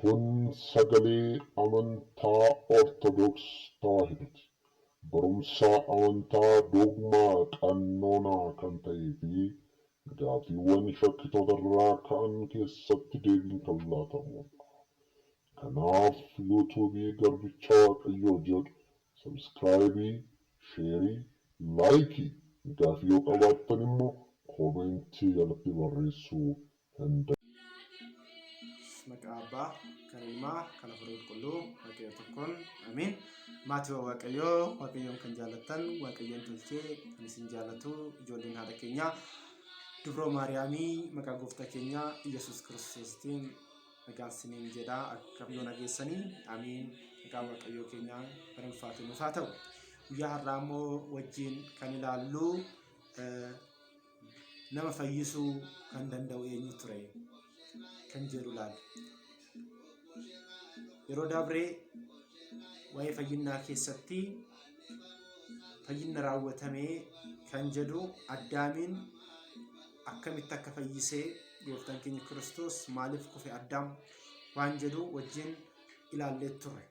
Kun sagalee amantaa Ortodoksii Tewaahidooti. Barumsa amantaa dogmaa qannoonaa kan ta'ee fi gaaffiiwwan shakkitoota irraa ka'an keessatti deebiin kan laatamudha. Kanaaf yuutuubii Garbicha Waaqayyoo jedhu sabiskiraayibii, sheerii, laayikii, gaaffii yoo qabaattan immoo koomentii jalatti barreessuu hin Maqaa Abbaa, kan Ilmaa, kan Hafuura Qulqulluu, Waaqayyo tokkoon, amiin. Maatiiwwan Waaqayyoo, Waaqayyoon kan jaallattan, Waaqayyoon tolchee kan isin jaallatu, ijoolleen haadha keenyaa, Dubroo Maariyaamii, maqaa gooftaa keenyaa Iyyasuus Kiristoostiin nagaan siniin jedha. Akkam yoo nageessanii, amiin. Maqaa Waaqayyoo keenyaa bara ulfaate nuuf haa ta'u. Guyyaa har'aa immoo wajjin kan ilaallu nama fayyisuu kan danda'u eenyu ture kan jedhu ilaalla. Yeroo dabree waa'ee fayyinnaa keessatti fayyinna raawwatamee kan jedhu Addaamiin akkamitti akka fayyisee gooftaan keenya Kiristoos maaliif kufe Addaam waan jedhu wajjin ilaallee turre.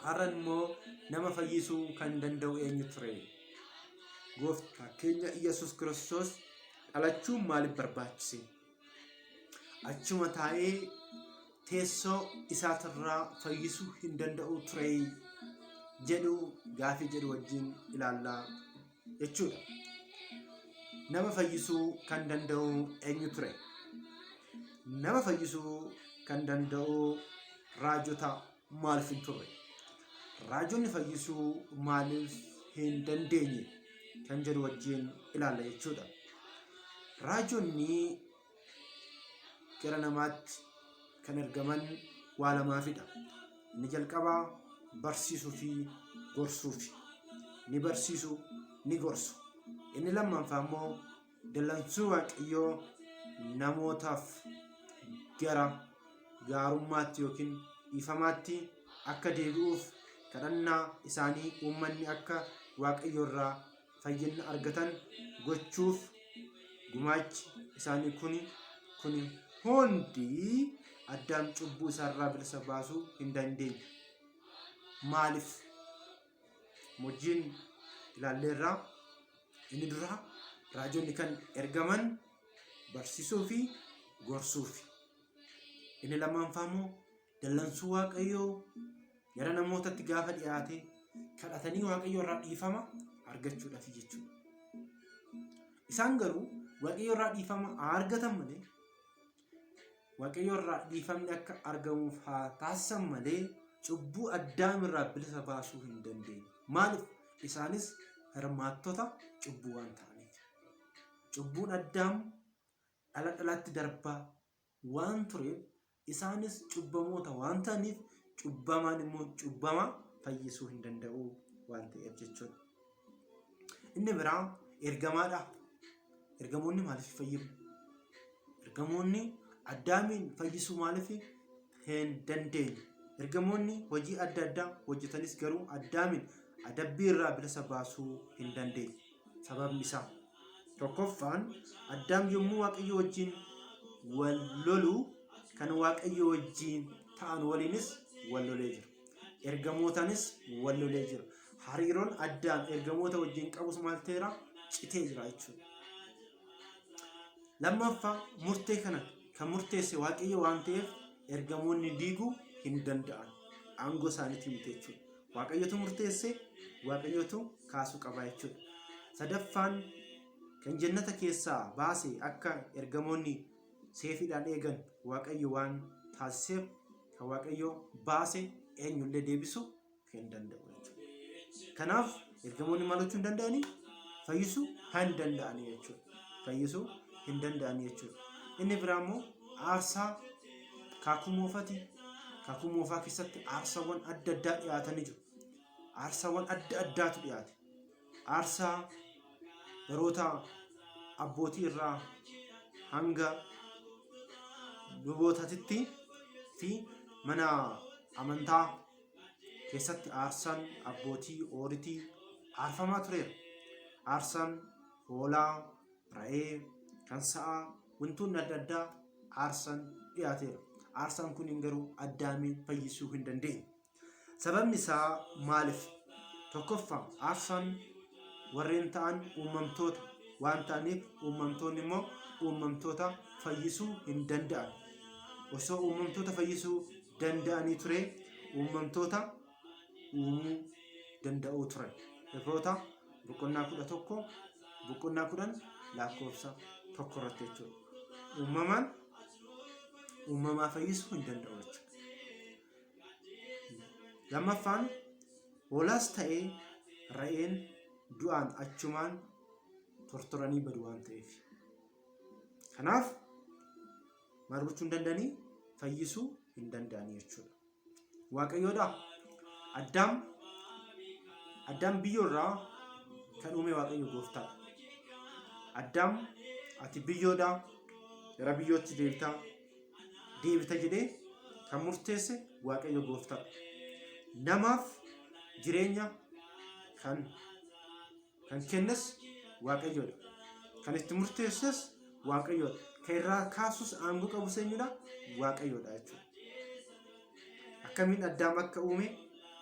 Har'a immoo nama fayyisuu kan danda'u eenyu ture? Gooftaa keenya Iyyasuus Kiristoos dhalachuun maaliif barbaachise? Achuma taa'ee teessoo isaatirraa fayyisuu hin danda'u ture jedhu gaafii jedhu wajjin ilaallaa jechuudha. Nama fayyisuu kan danda'u eenyu ture? Nama fayyisuu kan danda'u raajota maaliif hin turre? Raajonni fayyisuu maaliif hin dandeenye? Kan jedhu wajjin ilaalla jechuudha. Raajonni gara namaatti kan ergaman waa lamaafidha. Inni jalqabaa barsiisuu fi gorsuufi. Ni barsiisu, ni gorsu. Inni lammaffaa immoo dallansuu Waaqayyoo namootaaf gara gaarummaatti yookiin dhiifamaatti akka deebi'uuf kadhannaa isaanii uummanni akka Waaqayyo irraa fayyina argatan gochuuf gumaachi isaanii kuni hundi Addaam cubbuu isaarraa bilisa baasuu hin dandeenye. Maaliif? Wajjin ilaalleerraa inni duraa raajonni kan ergaman barsiisuu fi gorsuufi. Inni lammaffaa immoo dallansuu Waaqayyoo gara namootatti gaafa dhiyaate kadhatanii Waaqayyo irraa dhiifama argachuudhaaf jechuudha. Isaan garuu Waaqayyo irraa dhiifama haa argatan malee Waaqayyo irraa dhiifamni akka argamuuf haa taasisan malee cubbuu Addaam irraa bilisa baasuu hin dandeenye. Maaliif? Isaanis hirmaattota cubbuu waan ta'aniif. Cubbuun Addaam dhala dhalatti darbaa waan tureef isaanis cubbamoota waan ta'aniif cubbamaan immoo cubbama fayyisuu hin danda'u waan ta'eef jechuudha. Inni biraa ergamaadha. Ergamoonni maaliif fayyifu? Ergamoonni Addaamiin fayyisuu maaliif hin dandeenye? Ergamoonni hojii adda addaa hojjetanis garuu Addaamiin adabbii irraa bilisa baasuu hin dandeenye. Sababni isaa tokkoffaan Addaam yommuu Waaqayyo wajjin wal lolu kan Waaqayyo wajjin ta'an waliinis wal lolee jira. Ergamootaanis wal lolee jira. Hariiroon Addaam ergamoota wajjin qabus maal ta'eera? Citee jira jechuudha. Lammaffaa murtee kana kan murteesse Waaqayyo waan ta'eef ergamoonni diiguu hin danda'an. Aangoo isaaniitiin miti jechuudha. Waaqayyotu murteesse, Waaqayyotu kaasuu qaba jechuudha. Sadaffaan kan jannata keessaa baase akka ergamoonni seefiidhaan eegan Waaqayyo waan taasiseef kan Waaqayyo baase eenyullee deebisuu hin danda'u jechuudha. Kanaaf ergamoonni maal gochuu hin danda'anii? Fayyisuu hin danda'anii jechuudha. Fayyisuu hin danda'anii jechuudha. Inni biraa immoo aarsaa kakuu moofati. Kakuu moofaa keessatti aarsaawwan adda addaa dhiyaatanii jiru. Aarsaawwan adda addaatu dhiyaate. Aarsaa baroota abbootii irraa hanga lubootaatitti fi mana amantaa keessatti aarsaan abbootii ooritii aarfamaa tureera. Aarsaan hoolaa, re'ee, kan sa'aa, wantoonni adda addaa aarsaan dhiyaateera. Aarsaan kun garuu Addaamiin fayyisuu hin dandeenye. Sababni isaa maaliif? Tokkoffaa aarsaan warreen ta'an uumamtoota waan ta'aniif uumamtoonni immoo uumamtoota fayyisuu hin danda'an. Osoo uumamtoota fayyisuu danda'anii ture uumamtoota uumuu danda'uu turan. Ibroota boqonnaa 11 boqonnaa 10 lakkoofsa 1 irratti jechuudha. Uumamaan uumamaa fayyisuu hin danda'u jechuudha. Lammaffaan hoolaas ta'ee re'een du'aan achumaan tortoranii badu waan ta'eef. Kanaaf maal gochuu hin danda'anii? Fayyisuu hin danda'anii jechuudha. Waaqayyoodha. Addaam Addaam biyyoo irraa kan uume Waaqayyo gooftaadha. Addaam ati biyyoodha gara biyyootti deebitaa deebita jedhee kan murteesse Waaqayyo gooftaadha. Namaaf jireenya kan kan kennes Waaqayyoodha. Kan itti murteesses Waaqayyoodha. Kan irraa kaasus aangoo qabus eenyudha? Waaqayyoodha jechuudha. Akkamiin Addaam akka uume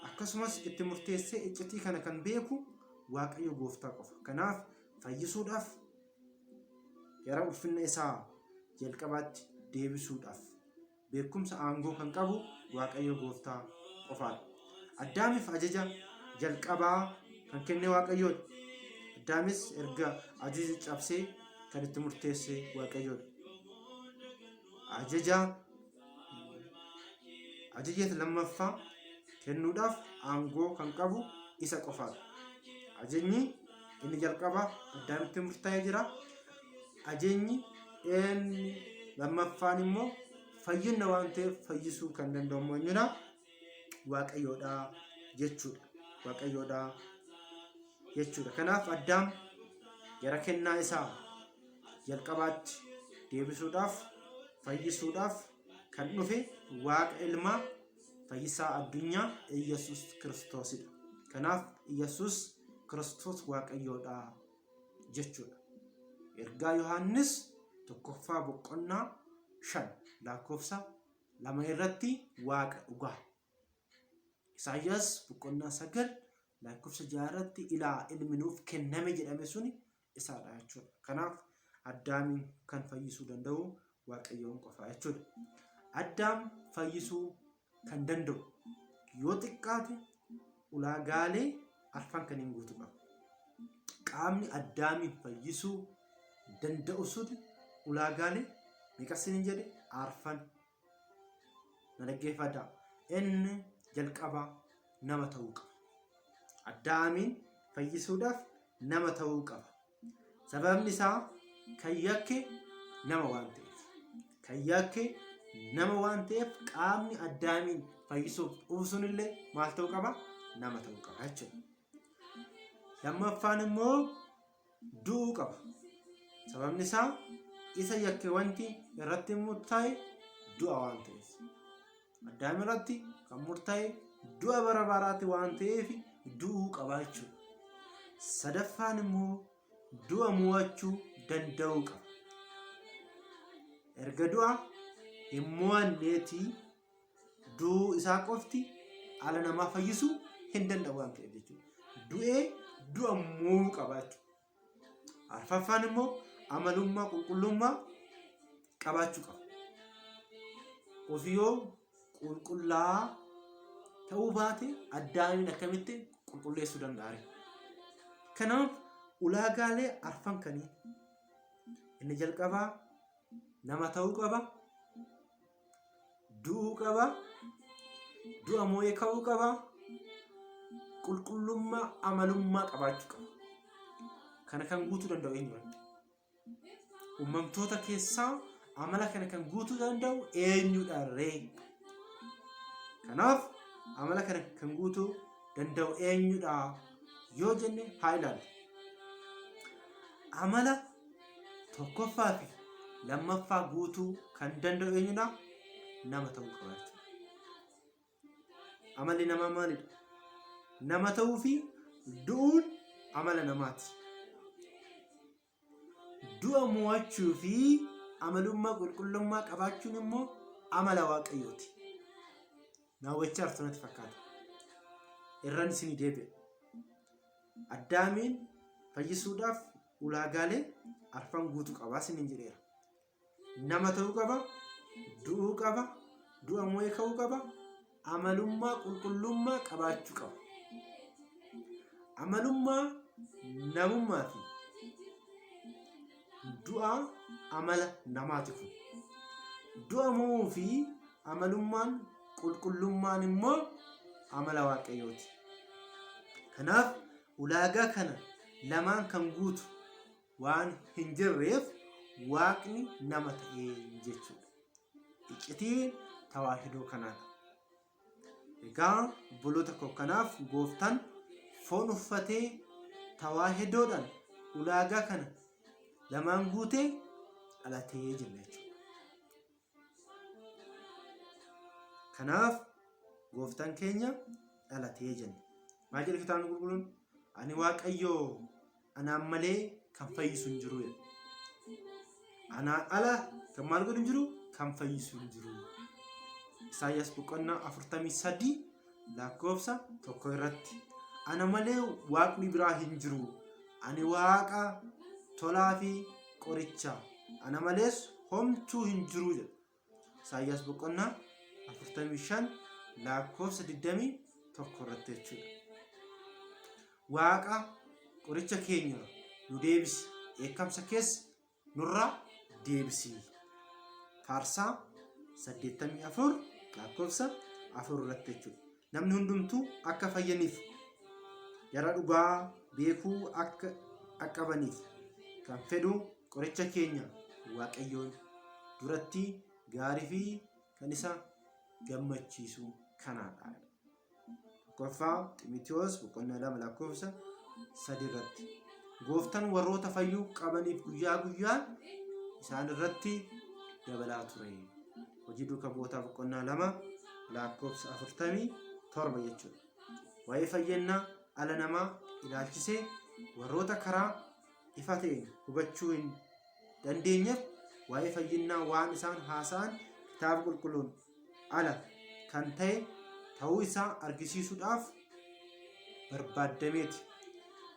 akkasumas itti murteessee iccitii kana kan beeku Waaqayyo gooftaa qofa. Kanaaf fayyisuudhaaf gara ulfinna isaa jalqabaatti deebisuudhaaf beekumsa aangoo kan qabu Waaqayyo gooftaa qofaadha. Addaamiif ajaja jalqabaa kan kenne Waaqayyoodha. Addaamis erga ajaja cabsee kan itti murteesse Waaqayyoodha. Ajaja ajaja lammaffaa kennuudhaaf aangoo kan qabu isa qofaadha. Ajajni inni jalqabaa Addaamitti murtaa'ee jira. Ajajni inni lammaffaan immoo fayyina waan ta'eef fayyisuu kan danda'u immoo eenyudha? Waaqayyoodha jechuudha. Waaqayyoodha jechuudha. Kanaaf Addaam gara kennaa isaa jalqabaatti deebisuudhaaf fayyisuudhaaf kan dhufe Waaqa Ilmaa Fayyisaa addunyaa Iyyasuus Kiristoosidha. Kanaaf Iyyasuus Kiristoos Waaqayyoodha jechuudha. Ergaa Yohaannis tokkoffaa boqonnaa 5 lakkoofsa 2 irratti Waaqa dhugaa. Isaayyaas boqonnaa 9 lakkoofsa 6 irratti ilaa ilmi nuuf kenname jedhame suni isaadha jechuudha. Kanaaf Addaamiin kan fayyisuu danda'u Waaqayyoon qofa jechuudha. Addaam fayyisuu kan danda'u yoo xiqqaate ulaagaalee arfan kan hin guutu qaba. Qaamni Addaamiin fayyisuu danda'u sun ulaagaalee meeqa isiniin jedhe arfan na dhaggeeffadhaa. Inni jalqaba nama ta'uu qaba. Addaamiin fayyisuudhaaf nama ta'uu qaba. Sababni isaa kan yakke nama waan ta'eef. Kan yakke nama waan ta'eef qaamni Addaamiin fayyisuuf dhufu sunillee maal ta'uu qaba? Nama ta'uu qaba jechuudha. Lammaffaan immoo du'uu qaba. Sababni isaa isa yakke wanti irratti murtaa'e du'a waan ta'eef. Addaam irratti kan murtaa'e du'a bara baraati waan ta'eef du'uu qaba jechuudha. Sadaffaan immoo du'a mo'achuu danda'uu qaba. Erga du'a hin mo'anneetii du'uu isaa qofti ala namaa fayyisuu hin danda'u waan ta'eef jechuudha. Du'ee du'a mo'uu qaba jechuudha. Arfaffaan immoo amalummaa qulqullummaa qabaachuu qaba. Ofii yoo qulqullaa'aa ta'uu baate Addaamiin akkamitti qulqulleessuu danda'a ree? Kanaaf ulaagaalee arfan kanii inni jalqabaa nama ta'uu qaba, du'uu qaba, du'a moo'ee ka'uu qaba, qulqullummaa amalummaa qabaachuu qaba. Kana kan guutuu danda'u eenyudha? Uumamtoota keessaa amala kana kan guutuu danda'u eenyudha ree? Kanaaf amala kana kan guutuu danda'u eenyudha yoo jenne haa ilaallu. Amala tokkoffaa fi lammaffaa guutuu kan danda'u eenyudha? Nama ta'uu qaba jechuudha. Amalli namaa maalidha? Nama ta'uu fi du'uun amala namaati. Du'a mo'achuu fi amalummaa qulqullummaa qabaachuun immoo amala Waaqayyooti. Na hubachaa jirtu natti fakkaata. Irran isinii deebi'a. Addaamiin fayyisuudhaaf ulaagaalee arfan guutuu qabaa isiniin jedheera. Nama ta'uu qaba, du'uu qaba, du'a mo'ee ka'uu qaba, amalummaa qulqullummaa qabaachuu qaba. Amalummaa namummaa fi du'a amala namaati kun. Du'a mo'uu fi amalummaan qulqullummaan immoo amala Waaqayyooti. Kanaaf ulaagaa kana lamaan kan guutu waan hin jirreef Waaqni nama ta'e jechuudha. Iccitiin tawaahidoo kanaadha. Egaa obboloota koo kanaaf gooftaan foon uffatee tawaahidoodhaan ulaagaa kana lamaan guutee dhalatee jenna jechuudha. Kanaaf gooftaan keenya dhalatee jenna. Maal jedha kitaabni qulqulluun? Ani Waaqayyoo anaan malee kan fayyisu hin jiru jedha. Anaan ala kan maal godhu hin jiru? Kan fayyisu hin jiru. Isaayyaas boqonnaa 43 lakkoofsa 1 irratti. Ana malee waaqni biraa hin jiru. Ani waaqa tolaa fi qoricha. Ana malees homtuu hin jiru jedha. Isaayyaas boqonnaa 45 lakkoofsa 21 irratti jechuudha. Waaqa qoricha keenya nu deebisi, dheekkamsa kees nurraa deebisi. Faarsaa 84 lakkoofsa 4 irratti jechuudha. Namni hundumtuu akka fayyaniif gara dhugaa beekuu akka dhaqqabaniif kan fedhu qoricha keenya Waaqayyoon duratti gaarii fi kan isa gammachiisu kanaadha. Tokkoffaa Ximitiyoos boqonnaa 2 lakkoofsa 3 irratti. Gooftaan warroota fayyuu qabaniif guyyaa guyyaan isaan irratti dabalaa ture. Hojii duuka bu'ootaa boqonnaa 2 lakkoofsa 47 jechuudha. Waa'ee fayyannaa dhala namaa ilaalchisee warroota karaa ifa ta'een hubachuu hin dandeenyeef waa'ee fayyinnaa waan isaan haasa'an kitaaba qulqulluun ala kan ta'e ta'uu isaa argisiisuudhaaf barbaaddameeti.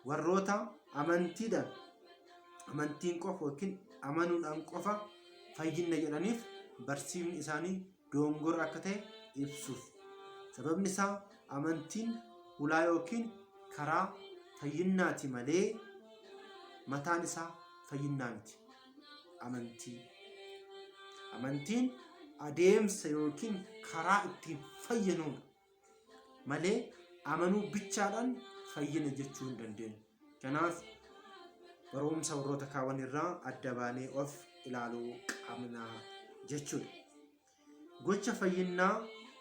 Warroota amantiidhaan amantiin qofa yookiin amanuudhaan qofa fayyinna jedhaniif barsiifni isaanii dogongora akka ta'e ibsuuf. Sababni isaa amantiin hulaa yookiin karaa fayyinnaati malee mataan isaa fayyinnaa miti. Amantii. Amantiin adeemsa yookiin karaa ittiin fayyinuudha malee amanuu bichaadhaan fayyina jechuu hin dandeenyu. Kanaaf barumsa warroota kaawwan irraa adda baanee of ilaaluu qabna jechuudha. Gocha fayyinnaa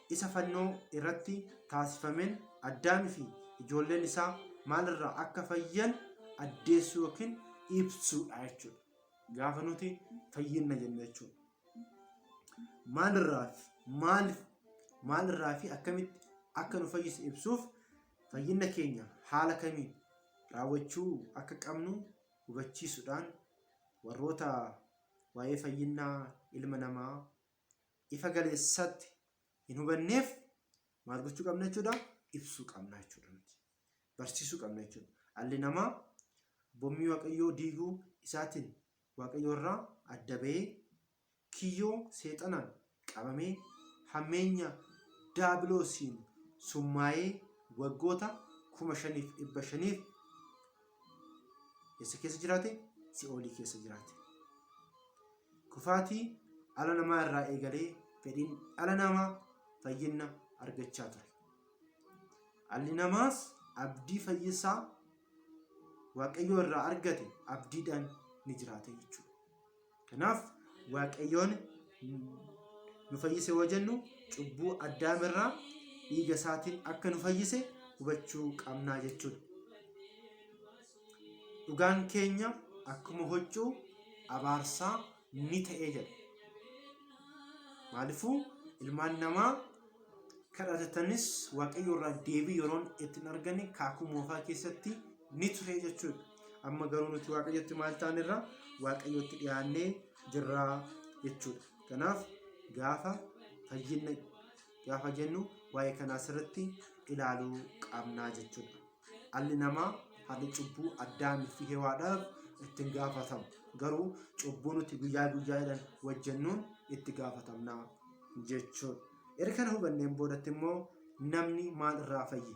isa fannoo irratti taasifameen Addaamii fi ijoolleen isaa maalirraa akka fayyan addeessuu yookiin ibsuudha jechuudha. Gaafa nuti fayyinna jennu jechuudha. Maalirraa fi maaliif maalirraa fi akkamitti akka nu fayyise ibsuuf fayyinna keenya haala kamiin raawwachuu akka qabnu hubachiisuudhaan warroota waa'ee fayyinnaa ilma namaa ifa galeessatti hin hubanneef maal gochuu qabna jechuudha? Ibsuu qabna jechuudha nuti. Barsiisuu qabna jechuudha. Dhalli namaa bommii Waaqayyoo diiguu isaatiin Waaqayyoo irraa adda ba'ee kiyyoo seexanaan qabamee hammeenya daabiloosiin summaa'ee waggoota 5,500 eessa keessa jiraate? Si'oolii keessa jiraate. Kufaatii dhala namaa irraa eegalee fedhiin dhala namaa fayyinna argachaa ture. Dhalli namaas abdii fayyisaa Waaqayyoo irraa argate abdiidhaan ni jiraate jechuudha. Kanaaf Waaqayyoon nu fayyise yoo jennu cubbuu Addaam irraa dhiiga isaatiin akka nu fayyise hubachuu qabnaa jechuudha. Dhugaan keenya akkuma huccuu abaarsaa ni ta'ee jedha. Maaliifuu ilmaan namaa kadhatatanis Waaqayyo irraa deebii yeroon itti hin arganne kaakuu moofaa keessatti ni ture jechuudha. Amma garuu nuti Waaqayyotti maal taanerra? Waaqayyotti dhiyaannee jirra jechuudha. Kanaaf gaafa Fayyina gaafa jennu waa'ee kanaa sirriitti ilaaluu qabnaa jechuudha. Dhalli namaa haalli cubbuu Addaamii fi Hewaadhaaf ittiin gaafatamu. Garuu cubbuu nuti guyyaa guyyaadhaan hojjennuun itti gaafatamna jechuudha. Erga kana hubanneen boodatti immoo namni maal irraa fayye?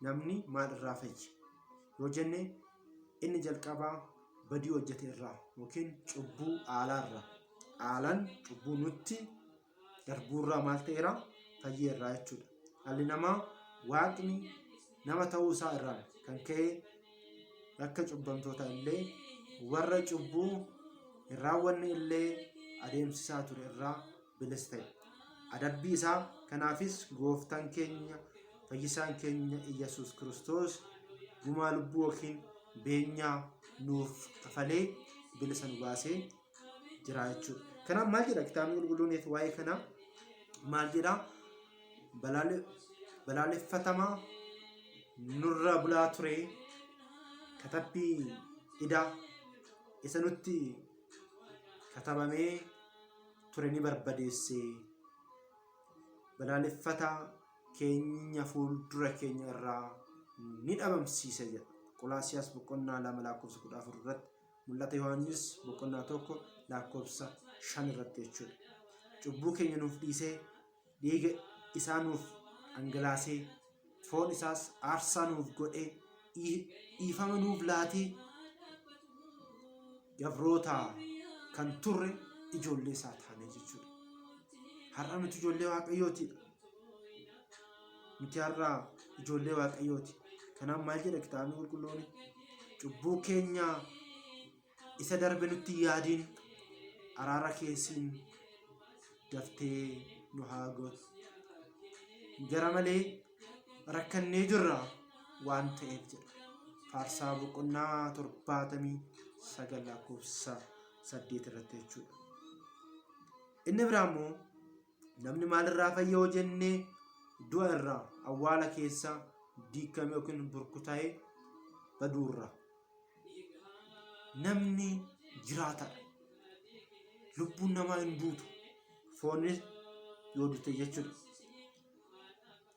Namni maal irraa fayye? Yoo jenne inni jalqabaa badii hojjete irraa yookiin cubbuu aalaa irraa. Aalaan cubbuu nutti darbuurraa maal ta'eera? Fayyeerraa jechuudha. Dhalli namaa waaqni nama ta'uu isaa irraan kan ka'e akka cubbamtoota illee warra cubbuu hin raawwanne illee adeemsisaa ture irraa bilisa ta'e. Adabbii isaa kanaafis gooftaan keenya fayyisaan keenya Iyyasuus Kiristoos gumaa lubbuu yookiin beenyaa nuuf kafalee bilisa nu baasee jira jechuudha. Kanaaf maal jedha kitaabni qulqulluun waa'ee kanaa maal jedha? Balaaleffatamaa nurra bulaa ture katabbii idaa isa nutti katabamee ture ni barbadeesse. Balaaleffataa keenya fuuldura keenya irraa ni dhabamsiise jedha. Qolaasiyaas boqonnaa 2 lakkoofsa 14 irratti Mul'ata Yohaannis boqonnaa 1 lakkoofsa 5 irratti jechuudha. Cubbuu keenya nuuf dhiisee dhiiga isaa nuuf dhangalaasee foon isaas aarsaa nuuf godhee dhiifama nuuf laatee gabroota kan turre ijoollee isaa taane jechuudha. Har'a nuti ijoollee Waaqayyootidha. Nuti har'a ijoollee Waaqayyooti. Kanaaf maal jedha kitaabni qulqulluun? Cubbuu keenya isa darbe nutti hin yaadiin araara keessiin daftee nu haa gootu. Gara malee rakkannee jirra waan ta'eef jedha. Faarsaa boqonnaa 79 lakkoofsa 8 irratti jechuudha. Inni biraa immoo namni maalirraa fayya yoo jenne du'a irraa awwaala keessa diikkame yookiin burkutaa'e baduurra. Namni jiraatadha. Lubbuun namaa hin duutu. Foonis yoo dute jechuudha.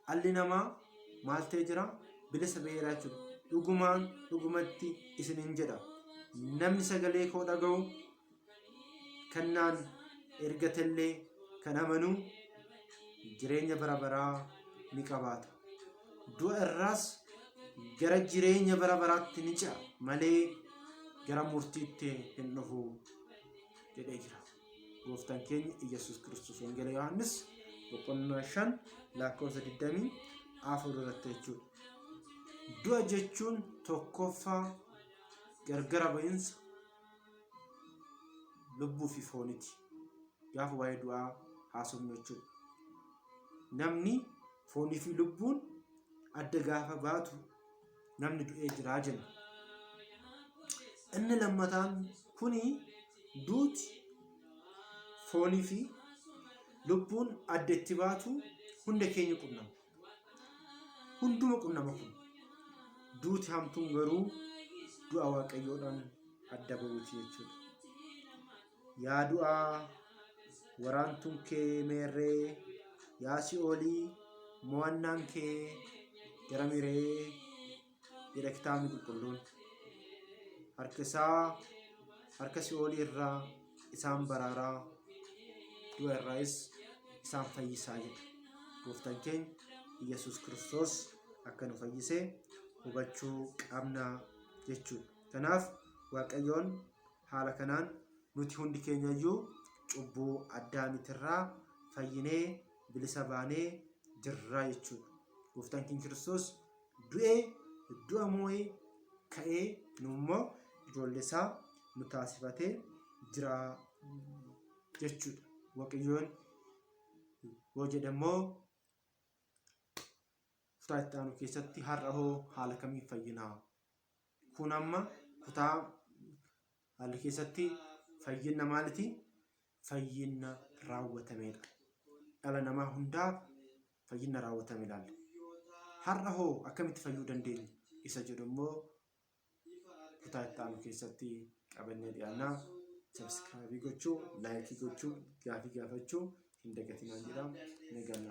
Dhalli namaa maal ta'ee jira? Bilisa ba'eera jechuudha. Dhugumaan dhugumatti isiniin jedha. Namni sagalee koo dhaga'u kan naan ergatellee kan amanu jireenya bara baraa ni qabaata. Du'a irraas gara jireenya bara baraatti ni ce'a malee gara murtiitti hin dhufu jedhee jira. Gooftaan keenya Iyyasuus Kiristoos Wangeela Yohaannis boqonnaa 5 lakkoofsa 24 irratti jechuudha. Du'a jechuun tokkoffaa gargara ba'iinsa lubbuu fi fooniti. Gaafa waa'ee du'aa haasofnu jechuudha. Namni foonii fi lubbuun adda gaafa baatu namni du'ee jiraa jenna. Inni lammataan kuni duuti foonii fi lubbuun adda itti baatu hunda keenya qunnama. Hunduma qunnama kun. Duuti hamtuun garuu du'a Waaqayyoodhaan adda ba'uuti jechuudha. Yaa du'aa waraantuun kee meerree, yaa si'oolii mo'annaan kee gara miree jedha kitaabni qulqulluun. Harka isaa harka si'oolii irraa isaan baraaraa, du'a irraayis isaan fayyisaa jedha. Gooftaan keenya Iyyasuus Kiristoos akka nu fayyise hubachuu qabna jechuudha. Kanaaf Waaqayyoon haala kanaan nuti hundi keenya iyyuu cubbuu Addaamitirraa fayyinee bilisa baanee jirra jechuudha. Gooftaan keenya Kiristoos du'ee du'a moo'ee ka'ee nu immoo ijoollee isaa nu taasifatee jira jechuudha. Waaqayyoon yoo jedhe immoo kutaa itti aanu keessatti har'a hoo haala kamiin fayyinaa? Kun amma kutaa haalli keessatti fayyinna maaliti? Fayyinna raawwatameedha. Dhala namaa hundaaf fayyinna raawwatame ilaalla. Har'a hoo akkamitti fayyuu dandeenya? Isa jedhu immoo kutaa itti aanu keessatti qabannee dhiyaanna. Sabskraayibii gochuu, laayikii gochuu, gaafii gaafachuu Hin dagatinaan jedha. Nagaan.